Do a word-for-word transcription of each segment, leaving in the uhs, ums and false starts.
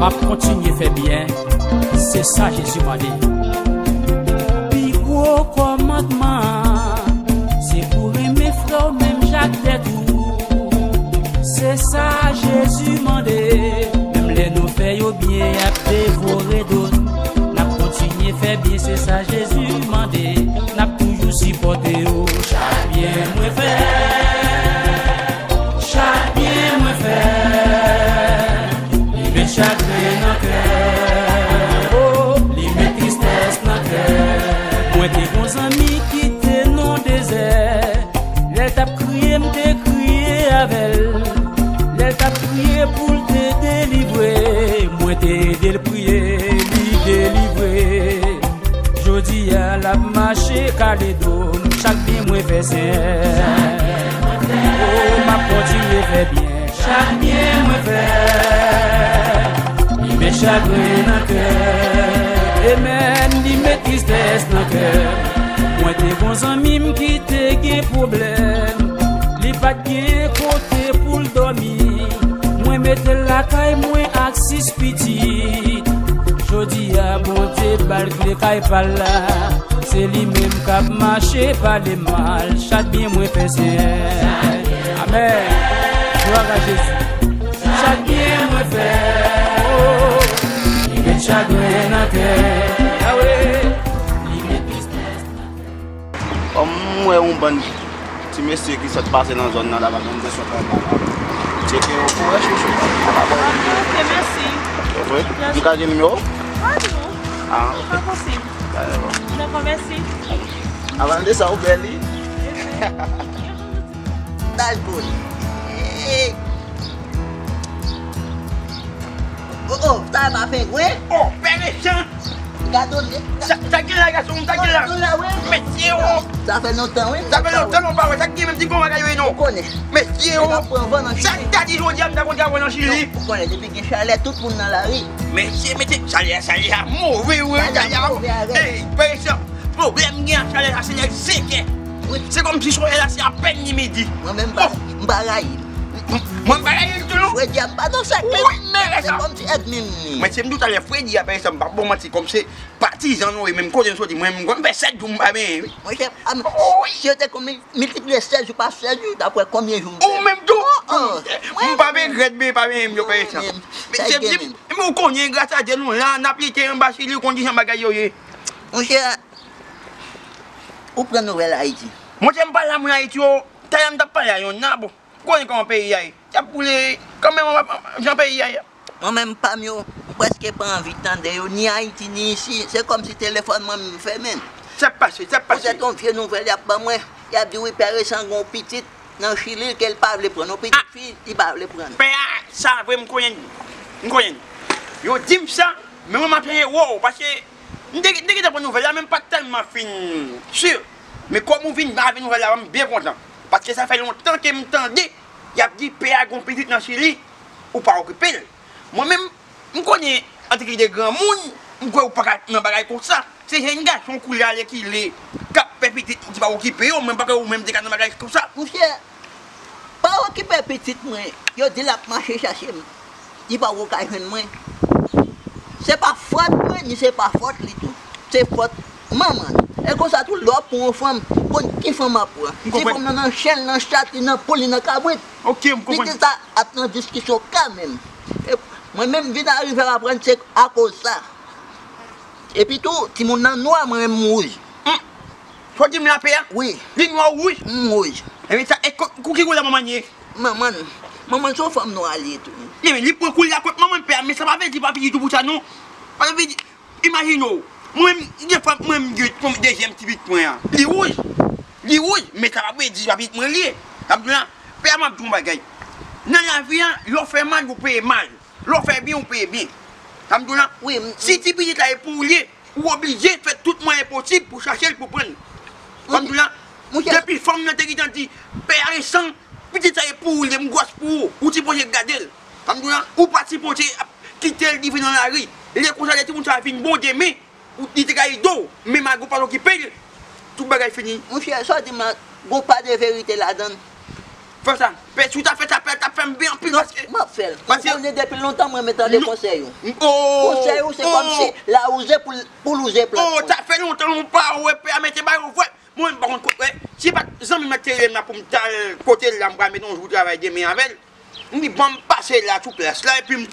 M ap kontinye fè byen, se sa Jezi mande. Pi gwo kòmandman an, se pou renmen frè w menm jan tèt ou. Se sa Jezi mande. Menm lè nou fè yo byen, y ap devore do n. N ap kontinye fè byen, se sa Jezi mande. N ap toujou sipòte yo. Chak byen mwen fè, chak byen mwen fè, li met chagren nan kè. Oh, li met tristès nan kè. Mwen te gon zanmi ki te nan dezè. Lè l t ap kriye, m te kriye avè l. Lè l t ap kriye pou l te delivre, mwen te ede l priye, li delivre. Jodi a l ap mache kale do m, chak byen mwen fè Senyè. Oh, m ap kontinye fè byen, chak byen mwen fè, li met chagren nan kè. Amen, li met tristès nan kè. Mwen te gon zanmi m ki te gen pwoblèm, li pa t gen kote pou l dòmi. Mwen mete l lakay mwen ak sis pitit. Jodi a, Bondye ba l kle kay pa l la. Se li menm k ap mache pale mal. Chak byen mwen fè Senyè. Amèn. Glwa a Jezi. Chak byen mwen fè, oh, li met chagren nan kè. Yawe, li met tristès nan kè. Kòm m wè yon bann ti mesye ki sot pase nan zòn nan la, pa gen bezwen pran bal la. Tcheke yo pou wè chouchou. Pa bay. Ah, ok, mèsi. Se vre? Mèsi. M ka gen nimewo w? Ah, non. Ah, ok. Pa posib. Dakò. Dakò, mèsi. Avan de sa, ou bèl, wi. Dal pou li. Hey. Oh, oh, sa pa fengwen? Oh, pè mechan! Gade w. Sa, sa gen la, gason, sa gen la? Sa gen la, wi. Mesye, oh. Sa fè lontan, wi. Sa fè lontan, nou pa wè. Sa gen menm ti gon bagay, wi, non. Ou konnen. Mesye, oh. Nèg ap pran van nan Chili. Sa ki ta di jodi a, m ta konn ka wè nan Chili. Non, ou konnen, depi gen chalè, tout moun nan lari. Mesye, mesye, chalè, chalè a move, wi. Chalè a move avè. Hey, pè mechan, pwoblèm gen ak chalè a, se lè senkè. Wi. Se kòmsi solèy la, se apèn li midi. Mwen menm, m pa, m pa rayi l. Mwen m pa rayi l tou, non. Fredi a m pa nan sèk li. Wi, men se kòmsi ènmi m li. Mwen, se m di w talè, Fredi a, pè mechan, m p ap ba w manti, kòm se patizan nou ye, menm kote n soti, mwen, m konn fè sèt jou m pa benyen, wi. Monchè, a m, si yo te konn miltipliye sèt jou pa sèt jou, daprè konbyen jou m fè? Ou menm tou. Oh, oh. M pa regrèt benyen pa benyen m yo, pè mechan. Men se di m, men ou konnen, gras a Dye, nou la, n ap lite anba Chili, ou konn kijan bagay yo ye. Monchè, ou pran nouvèl Ayiti? Monchè, m pa la mwen Ayiti, o. Talè m t ap pale a yon nab. Ou konnen kòman peyi a ye. Y ap boule kanmenm jan peyi a ye. Mwen menm pa m yo, m prèske pa anvi tande yo, ni Ayiti, ni isi. Se kòmsi telefòn mwen m fèmen. Sa k pase? Sa k pase? Poutèt yon vye nouvèl y ap ban mwen. Y ap di wi, pè Resan gen yon pitit nan Chili ke l pa vle pran. Yon pitit fi, li pa vle pran. Pè a, sa vre, m konnen. M konnen. Yo di m sa, men mwen m ap chanje wòw, paske m te, te gentan pran nouvèl la, men m pa t tèlman fin si. Men kòm ou vin avè nouvèl la, m byen kontan. Paske sa fè lontan ke m tande y ap di pè a gon pitit nan Chili, ou pa okipe l. Mwen menm, m konnen antre de granmoun, m kwè ou pa ka nan bagay konsa. Se jèn gason koulye a lekile k ap fè pitit, ou di pa okipe yo, mwen m pa kwè ou menm te ka nan bagay konsa. Monchè, pa okipe pitit mwen, yo di l ap mache chache m. Li pa ko ka jwenn mwen. Se pa fòt mwen, ni se pa fòt li tou. Se fòt manman l. E konsa tou, lè w ap pran yon fanm, konn ki fanm w ap pran. Si fanm nan nan chen, nan chat, li nan poul, li nan kabrit. Ok, m konprann. Pitit sa ap nan diskisyon kanmenm. E mwen menm, m vin arive aprann se akoz sa. Epi tou, timoun nan nwa, mwen menm m wouj. Sa w di m la, pè a? Wi. Li nwa, ou wouj? M wouj. Ebyen sa, e kou ki koulè manman l ye? Manman l, manman l se yon fanm nwa li ye tou. Men, men li pran koulè a kot manman l, pè a, men sa pa vle di pa pitit ou pou sa non. Pa vle di, imajine w, mwen menm, gen fanm, mwen menm, gen dezyèm ti pitit mwen an. Li wouj. Li wouj, men sa pa vle di pa pitit mwen li ye. Sa m di w la, pè a, m ap di w yon bagay. Nan lavi a, lè w fè mal, ou peye mal. Lè w fè byen, ou peye byen. Sa m di w la, wi, m, si ti pitit la e pou ou l ye, ou oblije fè tout mwayen posib pou chache l pou pran l. Sa m di w la, depi fanm nan te gentan di, pè a Resan, pitit sa e pou ou l ye, m gwòs pou ou, ou sipoze gade l. Sa m di w la, ou pa t sipoze ap kite l rive nan lari. Lè konsa, lè timoun sa a vin bon demen, ou, li te ka ede w, men malgre w pa t okipe l, tout bagay fini. Monchè, sa w di m la, gon pa de verite ladan l. Fè sa. Pè, si w ta fè sa, pè, t ap fè m byen anpil. Non, paske, m ap fè l. M konnen depi lontan mwen renmen tande konsèy ou. Oh, konsèy ou, se kòmsi lawouze pou, pou louze plant mwen. Oh, sa fè lontan nou pa wè pè a, mete ba yo vre. Mwen, m pa konn kote, si pa t zanmi m nan te rele m la pou m t al kote l la, m pral mete yon jou travay demen avè l. M di, ban m pase la sou plas la, epi m,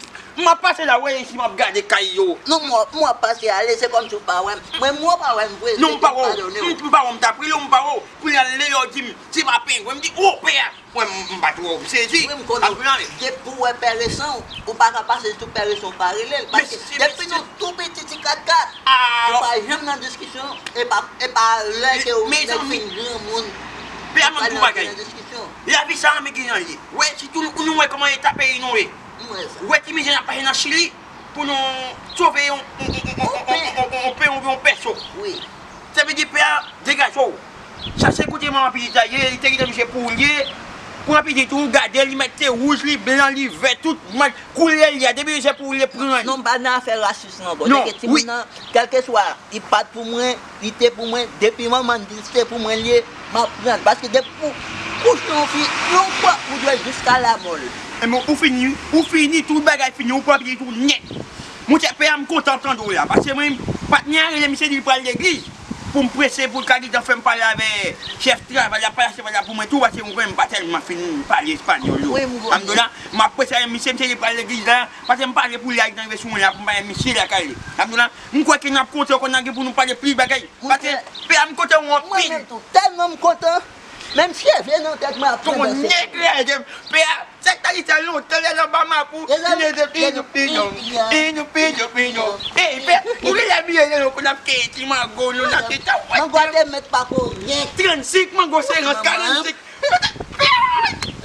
m ap pase la, wè, si m ap gade kay yo. Non, m wè, m wè w pase ale, se kòmsi w pa wè m. Mwen, m wè w pa wè m vre, se ke m padone w. Non, m pa wè w, m, m pa wè w, m t ap rele w, m pa wè w. Kounye a, lè yo di m, se pa pengwen, m di, o, pè a. Mwen, m, m pa t wè w, m sezi. Wi, m konnen. Depi w wè pè resan w, ou pa ka pase sou pè resan w pa rele l. Paske depi nou tou piti ti kat kat, nou pa janm nan diskisyon, e pa, e pa lè ke ou nèg fin granmoun, pè a, m ap di w bagay. Lavi sa a, men gen jan l ye. Wè, sitou nou, nou wè kòman eta peyi nou ye. Wè ti mizè n ap pase nan Chili pou nou sove yon, yon, yon pen oubyen yon pèso. Sa vle di pè a degaje w. Chache kote manman pitit la ye, li te gentan misye pou ou l ye. Pran pitit ou, gade l, li mèt te wouj, li blan, li vè, tout koulè l ye a. Depi se pou ou l ye, pran l. Non, m pa nan afè rasis non, bro. Teke timoun nan, kèlkeswa, li pa t pou mwen, li te pou mwen, depi manman l di l se pou mwen l ye, m ap pran l. Paske depi pou kouche yon fi, yon fwa, ou dwe jiska lamò l. Enben, ou fini, ou fini, tout bagay fini, ou pran pitit ou nèt. Monchè, pè a, m kontan tande w la, paske mwen, patnè a rele misye di l pral legliz. Pou m prese, pou l ka gentan fè m pale avè chèf travay la, pale a chèf travay la pou mwen tou, paske mwen menm m pa tèlman fin pale espanyòl yo. Wi, m konnen. Amdona, m ap prese avè misye, misye li pral legliz la, paske m pale pou li a, li rive sou mwen la, pou m pale misye lakay li. Amdona, m kwè ke n ap kontre ankò, n a gen pou nou pale plis bagay. Paske, pè a, m kontan w anpil. Mwen menm tou, tèlman m kontan, menm cheve nan tèt mwen ap tranbese. Ton nèg rèd, pè a, Sèk ta di sa lontan lè nan ba mapou, pinyò, pinyò, pinyò, pinyò, pinyò, pinyò. Ey, pè, ou gen lè bliye lè nou konn ap keye ti mango, nou nan ti tan. Mango a te mèt pa korèk. Trannsenk mango, se rans karannsenk.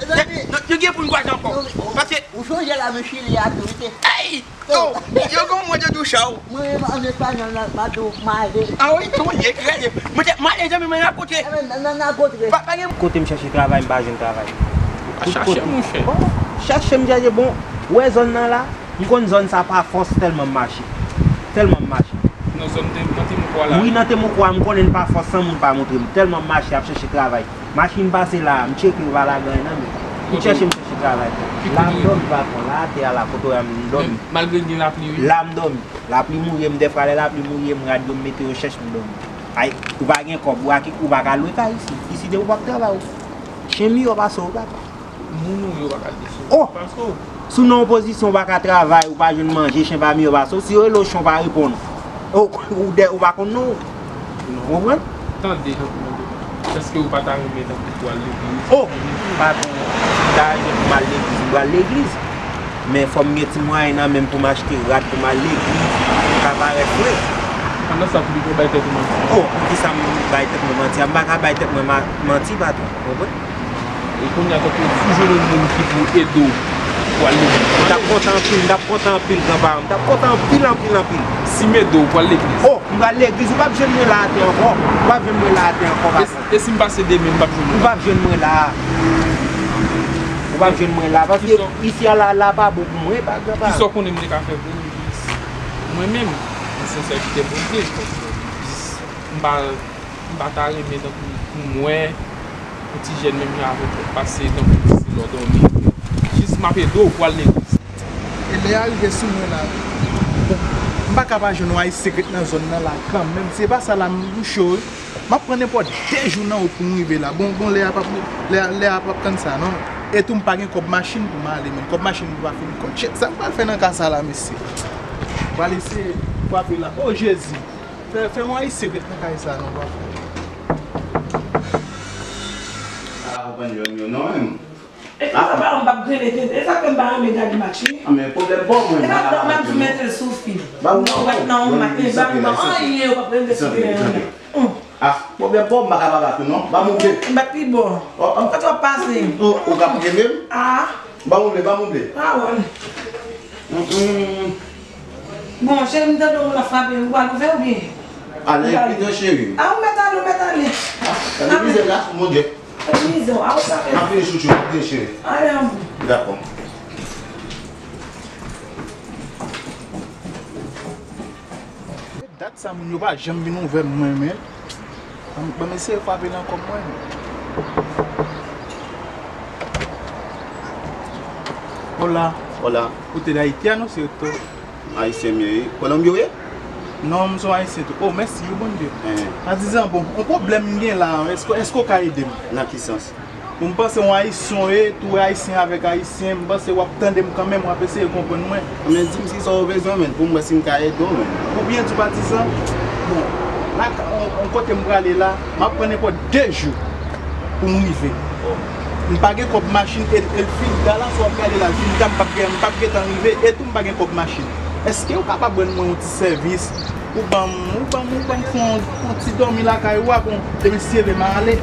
Nou, nou gen pou n kwaze ankò. Paske ou sonje la, men Chili a tou, wi. Ey! Oh, yo gen yon mo de doucha w. Mwen, an espanyòl, la, m ap di w male. Ah wi, tou ye, kreye. Mwen te male, zanmi mwen, nan kote. Eh ben, nan, nan, nan kote. Pa, pa gen. Kote m chèche travay, m pa jwenn travay. A chache, monchè. Bon, chache m chèche, bon, ou wè zòn nan la, m konn zòn sa pa fòs tèlman m mache. Tèlman m mache. Nan zòn te, nan Temokwa la. Wi, nan Temokwa, m konnen l pa fòs san moun pa montre m. Tèlman m mache ap chèche travay. Machin pase la, m tcheke yo pa lage anyen nan men. M chèche, m chèche travay. La m dòmi, patwon, la atè a la, kote w wè m dòmi. Malgre gen lapli, wi. La m dòmi. Lapli mouye m, dèfwa lè lapli mouye m, radyo m mete yo chèch m dòmi. Ay, ou pa gen kòb, ou pa, ou pa ka lwe kay isi. Isi de ou p ap travay ou. Chen miyò pase w, papa. Moun ou yo pa ka desann. Oh! Pase w. Si w nan yon pozisyon ou pa ka travay, ou pa jwenn manje, chen pa miyò pase w. Si yo rele w chen, ou pa reponn. Ou, ou dè, ou pa konn non. Non. Ou konprann? Tande, jan pou mande. Èske ou pa ta renmen tankou pou al legliz? Oh! Patwon, si m ta jwenn pou m al legliz, m pral legliz. Men fò m gen ti mwayen nan men m pou m achte rad pou m al legliz, pou m ka parèt vre. Pandan sa, pou ou bay tèt ou manti? Oh, poukisa m bay tèt mwen manti a? M pa ka bay tèt mwen ma-, manti, patwon. Ou konprann? E kounye a, tankou si w jwenn yon moun ki pou ede w pou al legliz. M t ap kontan anpil, m t ap kontan anpil, granpa, m t ap kontan anpil, anpil, anpil. Si m ede w pou al legliz. Oh, m pral legliz, ou p ap jwenn mwen la atè ankò. Ou p ap jwenn mwen la atè ankò, patwon. E si m pase demen, m p ap jwenn ou? Ou p ap jwenn mwen la. Ou p ap jwenn mwen la, paske isi a la, la pa bon pou mwen, pa granpa. Kisa w konnen m te ka fè pou ou? Mwen menm, mwen se yon sèvitè Bondye, m pa M pa ta renmen tankou pou m wè yon ti jèn menm jan avèk ou pase tankou se lè w dòmi. Jis m ap ede w pou al legliz. E lè a rive sou mwen la, bon, m pa ka pa jwenn yon ayisyen k ret nan zòn nan la kanmenm. Se pa sa la, m cho wi. M ap pran nenpòt de jou nan wout pou m rive la. Bon, bon, lè a p ap, lè a, lè a p ap tann sa, non. E tou, m pa gen kòb machin pou m ale, menm kòb machin mwen pa fin kòb. Shit, sa m pral fè nan ka sa la, mesye? M pral eseye frape la. O Jezi! Fè, fè yon ayisyen ret nan kay sa non, papa. Pa konprann jèn yo non, menm. E kisa pa m p ap grele tete? E sa fè m pa renmen gade match wi. Ah, men pwoblèm pa w, mwen, m pa ka pa bat ou non. Mete l sou fil. Ba m non, non, non, non, non, anyen, yo p ap rele sou teren an. Ah, pwoblèm pa w, m pa ka pa bat ou non. Ba m ouvè. M bat pi bon. Kote w ap pase? Ou ka priye menm? Ah. Ba m ouvè, ba m ouvè. Ah, wè. Bon, cheri, m tande w ap frape, ou pral ouvè oubyen? Ale, pito, cheri. A, ou mèt ale, ou mèt ale. Tande mizè la, mon Dye. Tande mizè, a, ou sa fè. M ap vini chouchou, m ap vini, cheri. Ale, an bon. Dakò. Dat sa, moun yo pa janm vin ouvè mwen, men. Ban m eseye frape nan kòb mwen. Hola. Hola. Ou te de Ayiti a, non, cierto? Ayisyen m ye, wi. Kolonbyen w ye? Non, m se yon Ayisyen tou. Oh, mèsi, wi, Bondye. Eh. Patizan, bon, yon pwoblèm m gen la, èske, èske w ka ede m? Nan ki sans? Bon, m panse yon Ayisyen w ye, tou Ayisyen avèk Ayisyen, m panse w ap tande m kanmenm, w ap eseye konprann mwen. Men di m kisa w bezwen, men, pou m wè si m ka ede w, men. Ou byen di w, Patizan? Bon, la, yon, yon kote m prale la, m ap pran nenpòt de jou pou m rive. M pa gen kòb machin, e, e l fin, Dallas w ap gade la, Jilda, m p ap gen, m p ap gentan rive, e tou m pa gen kòb machin. Èske w kapab rann mwen yon ti sèvis? Ou ban m, ou ban m, ou ban m fè yon, yon ti dòmi lakay ou a, bon, demen si Dye vle, m a ale.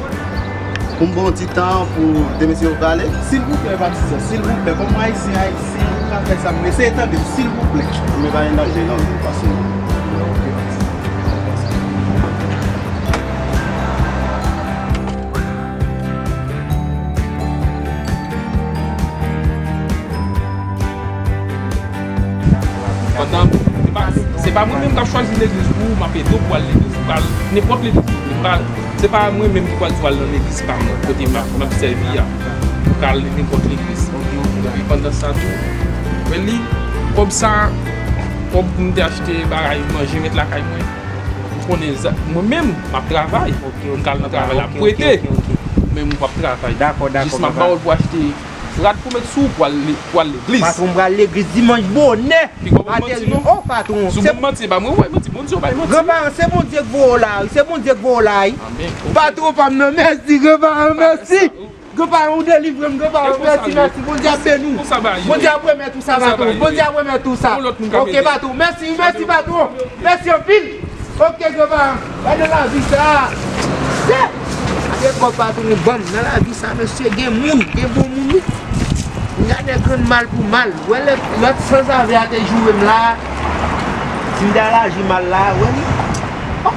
Pou m ba w yon ti tan pou demen si Dye vle w prale? Silvouplè, Patizan, silvouplè, kòm Ayisyen, Ayisyen, ou ka fè sa pou mwen. Eseye tande m, silvouplè. Men pa gen danje, non, pase non. Ok, Patizan. Pandan, se pa, se pa mwen menm k ap chwazi legliz pou ou, m ap ede w pou w al legliz. Ou ka al nenpòt legliz ou vle. M pa, se pa mwen menm ki pral di w al nan legliz pa mwen, kote m ap, m ap sèvi a. Ou ka al nenpòt legliz. Epi pandan sa tou, wè li, kòb sa, kòb pou m te achte bagay manje, met lakay mwen. Ou konnen, mwen menm, m ap travay. M ka al nan travay la, m prete. Men m p ap travay. Jis m ap ba w l pou achte rad pou met sou ou pou al le-, pou al legliz. Patwon, m pral legliz dimanch bonè. Ateri. Oh, patwon. Si w ban m manti, e pa mwen w bay manti, Bondye w bay manti. Granparan, se Bondye k voye w la, wi. Se Bondye k voye w la, wi. Patwon pa m nan, mèsi, granparan, mèsi. Granparan, ou delivre m, granparan, mèsi, mèsi. Bondye ap beni w. Bondye ap remèt ou sa, patwon. Bondye ap remèt ou sa. Ok, patwon. Mèsi, mèsi, patwon. Mèsi anpil. Ok, granparan, gade lavi sa. Gade kòb patwon ban m nan lavi sa, mesye, gen moun, gen bon moun, wi. Gade grenn mal pou mal. Wè lè lòt sanzave a te joure m la, si m te al aji mal la, wè li. Oh!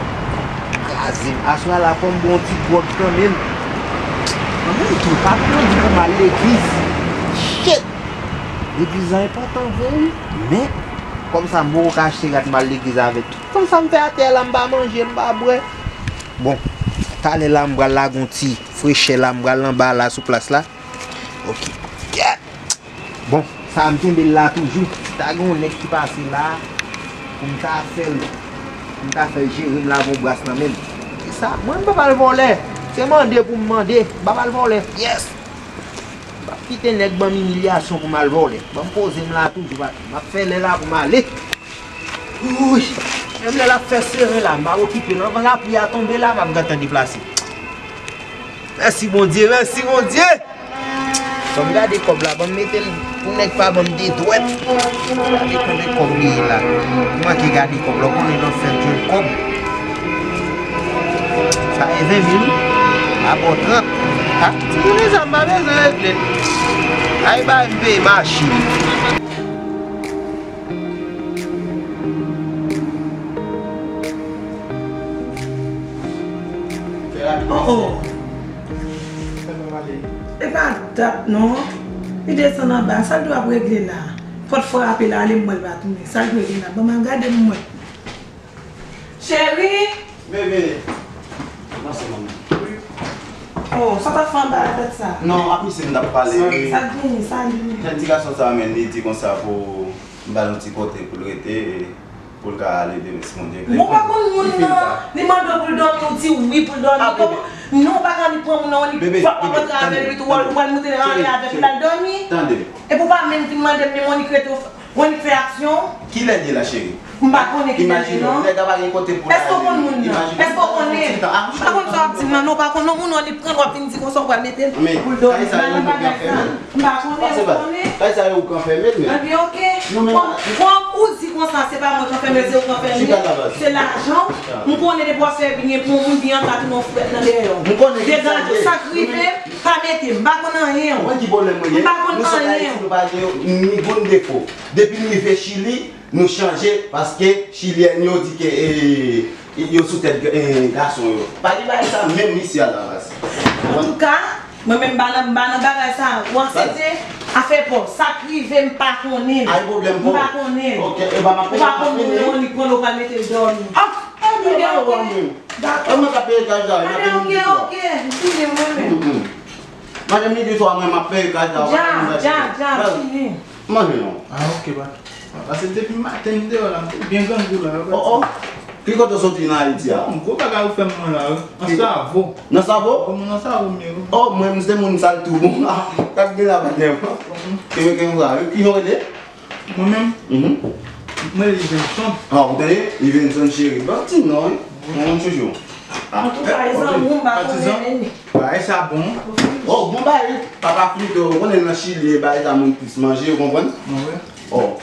Kraze m. Aswè a la, fò m bwè yon ti gwòg kanmenm. An menm tan, patwon di pou m al legliz. Shit! Legliz la enpòtan vre, wi. Men, kòm sa, m poko ka achte rad m al legliz avè l. Kòm sa m fè atè a la, m pa manje, m pa bwè. Bon, talè la m pral lage yon ti frechè la, m pral anba la sou plas la. Ok. Yeah. Bon, sa m kenbe l la toujou. Si ta gen yon nèg ki pase la, pou m ta fè l, pou m ta fè l jere m lave yon bras nan men l. Se sa, mwen m pa pral vòlè. Se mande pou m mande, m pa pral vòlè. Yes. M p ap kite nèg ban m imilyasyon pou m al vòlè. Ban m poze m la toujou, patwon. M ap fè lè la pou m ale. Wouy! Menm lè l ap fè seren la, m pa okipe l. Anvan lapli a tonbe la, m ap gentan deplase. Mèsi Bondye, mèsi Bondye! Ban m gade kòb la, ban m mete l pou nèg pa ban m de dwèt. Gade konbyen kòb li ye la. M manke gade kòb la, w konnen nan fèt jwenn kòb. Sa e ven mil, abò trant. Ha, ti tounen sa m pa bezwen regle l. Ay bay m peye machin. Oh, oh. E pa dat non. Li desann anba. Sa l dwe ap regle la? Pòt frape la, ale m wè l pa tounen. Sa l dwe gen la? Ban m al gade m wè. Cheri! Bebe! Kòman se manman? Oh, sa w t ap fè anba la tèt sa? Non, ak misye m t ap pale. Sa k genyen? Sa k genyen? Jan ti gason sa a menm, li di konsa pou m ba l yon ti kote pou l rete, e pou l ka ale demen si Bondye vle. Bon, pa konn moun nan, li mande w pou l dòmi, ou di wi pou l dòmi. Kòman? Non, ou pa ka ni pran moun nan, ou ni pran antre avè l, ou al moute nan lari avè l pou l al dòmi. Tande. Epi w pa menm vin mande m, men Monique rete w, Monique fè aksyon. Kilè l ye la, cheri? M pa konnen kilè l ye, non. Imajine w, nèg la pa gen kote pou l ale. Èske w konn moun nan? Èske w konnen l? M pa konn sa w ap di m nan, non, w pa konn non, moun nan, li pran l, w ap vin di konsa, w pral mete l pou l dòmi. M pa nan bagay sa. M pa konnen, ou konnen? Kay sa yo ou k anfèmen l, men. Ebyen, ok. Kòm, kòm ou di konsa, se pa mwen k anfèmen l, se ou k anfèmen l. Se lajan w. M konnen depi w ap fè byen pou yon moun, byen an ka tounen yon frèt nan dèyè w. Degaje w. Sa k rive, pa mete m. M pa konn anyen. Mwen ki pwoblèm mwen gen? M pa konn anyen. Nou sot Ayiti, nou pa gen ni bon ni defo. Depi n rive Chili, nou chanje paske Chilyèn yo di ke, e, yo sou tèt, e, gason yo. Pa gen bagay sa menm isi a Dallas. Antouka, mwen menm m pa nan, m pa nan bagay sa. Ou aksepte? Afè pa w. Sa k rive, m pa konnen. Ay pwoblèm pou ou. M pa konnen. Ok, e ba m ap peye. Ou pa konn moun nan, li pran l, ou pral mete l dòmi. Ah, ah, men ba w menm. Dakò. Mwen ka peye kay la, m ap peye midi swa. Ok, ok. M fini mwen menm. Maten midi swa, mwen m ap peye kay la. Dja, dja, dja, m fini. Manje non. Ah, ok, pa. Paske depi maten m deyò la, m te byen grangou la, wi. Oh, oh. Ki kote w soti nan Ayiti a? Bon, gwo bagay ou fè m nan la, wi. Nan Savo. Nan Savo? Bon, mwen nan Savo m ye, wi. Oh, mwen, m se moun sal tou bon. Sa k gen la, patnè? Kenbe, kenbe la, wi. Ki jan w rele? Mwen menm? Mhm. Mwen rele Livenson. Ah, ou tande? Livenson cheri. Bon ti non, wi. Mwen, mwen chouchou. Ah, antouka, e zanmi w, m pa konnen. Bagay sa bon. Oh, bon bagay, papa Flito, ou konnen nan Chili, e bagay sa moun plis manje, ou konprann? Mwen wè. Oh.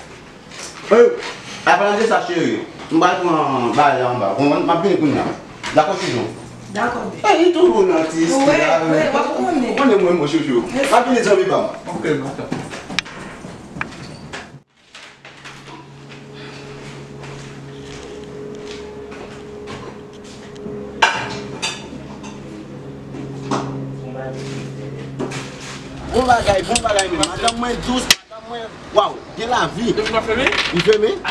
Eh, apalan de sa, cheri, m pral pran bagay la anba, ou konprann? M ap vini kounye a. Dakò, chouchou? Dakò, bebe. Eh, li toujou nan ti espri la, wi, wi, w ap konnen. Ou konnen mwen, mon chouchou. M ap vini, zanmi pa m. Ok, m ap tann. Bon bagay, bon bagay, men madanm mwen dous, madanm mwen, waw, gen lavi. Depi w ap fèmen? Li fèmen?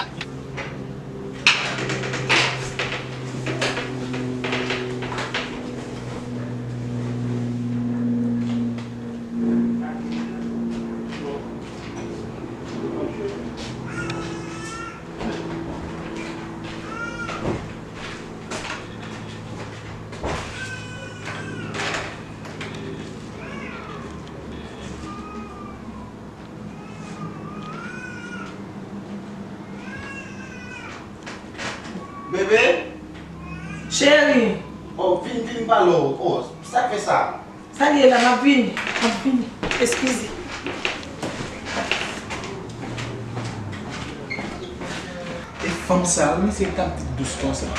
Bebe? Cheri. Oh, vin, vin pale w. Oh, sa k fè sa? Sa l ye la, m ap vini, m ap vini. Eskize. E fanm sa, wi, misye t ap di dous konsa.